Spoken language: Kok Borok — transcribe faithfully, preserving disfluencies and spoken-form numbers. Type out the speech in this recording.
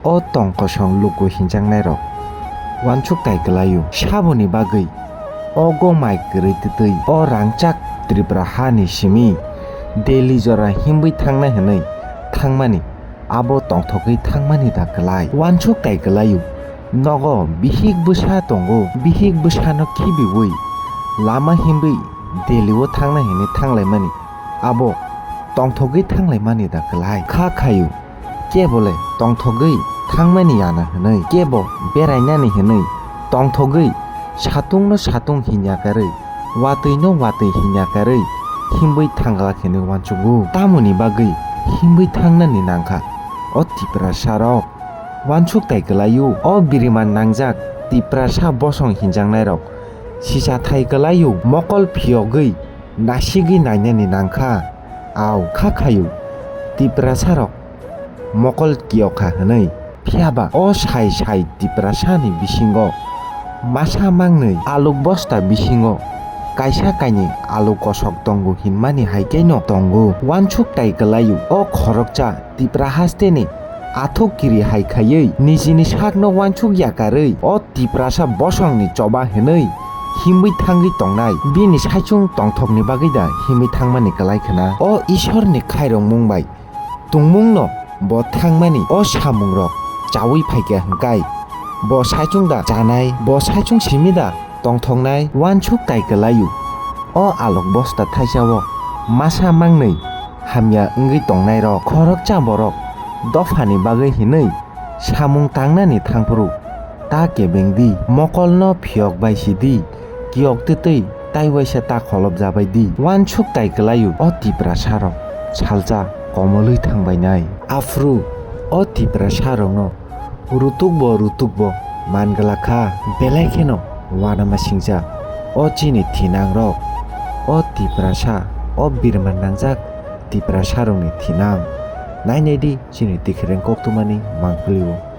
O tong kosong luku hinjaknairok uansuk tai kwlaio. Saboni bagwi o gomai kwrwi twtwi o rangchak Tripura hani simi Delhi jora himbwi thangnai hwnwi thangmani abo tongthogwi thangmani da kwlai? Uansuk tai kwlaio. Nogo bihik bwsa tongo, bihik bwsano khibiwi lama himbwi Delhi o thangnai hwnwi thanglaimani abo tongthogwi thanglaimani da kwlai? Kha khaio. Kebo le tongthogwi thangmani yana hwnwi, kebo berainani hwnwi tongthogwi satungno satung hinya karwi, watwino watwi hinya karwi himbwi thangla khenwi uansugo. Tamoni bagwi himbwi thangnani nangkha o Tiprasarok? Uansuk tai kwlaio. O biriman nangjak Tiprasa bosong hinjaknairok sisa thai kwlaio, mokol phiyogwi nasigwi nainani nangkha. Au kha khaio, Tiprasarok mokol kiyokha hwnwi. Phiyaba o sai sai Tiprasani bisingo masa mangnwi aluk bosta bisingo kaisa kainwi aluk kosok tongo hinmani hai keno tongo. Uansuk tai kwlaio, o khoroksa Tipra hasteni athuk kiri hai khaiwi nijini sakno uansuk yakarwi o Tiprasa bosongni choba hwnwi himwi thangwi tongnai, bini saichung tongthokni bagwi da himwi thangmani kwlai khna? O Isorni khairokmung bai tongmungno bo thangmani o samungrok chaui phaikha hwnkhe, bo saichung da chanai, bo saichung simi da tongthoknai? Uansuk tai kwlaio. O alok bosta thaisao masa mangnwi hamya wngwi tongnairok khoroksa borok dophani bagwi hinwi samung tangnani thangphuru ta kebeng di, mokolno phiyok bai si di, kiyok twtwi tai waisa ta kholopjabai di. Uansuk tai kwlaio o Tiprasarok salsa komolwi thangbainai. Aphuru o Tiprasarokno rutukbo rutukbo man glak kha, belai kheno uanama singcha o chini thinangrok. O Tiprasa, o birman nangjak Tiprasarokni thinang. Nainai di chini tikhireng koktwmani mangpili-o.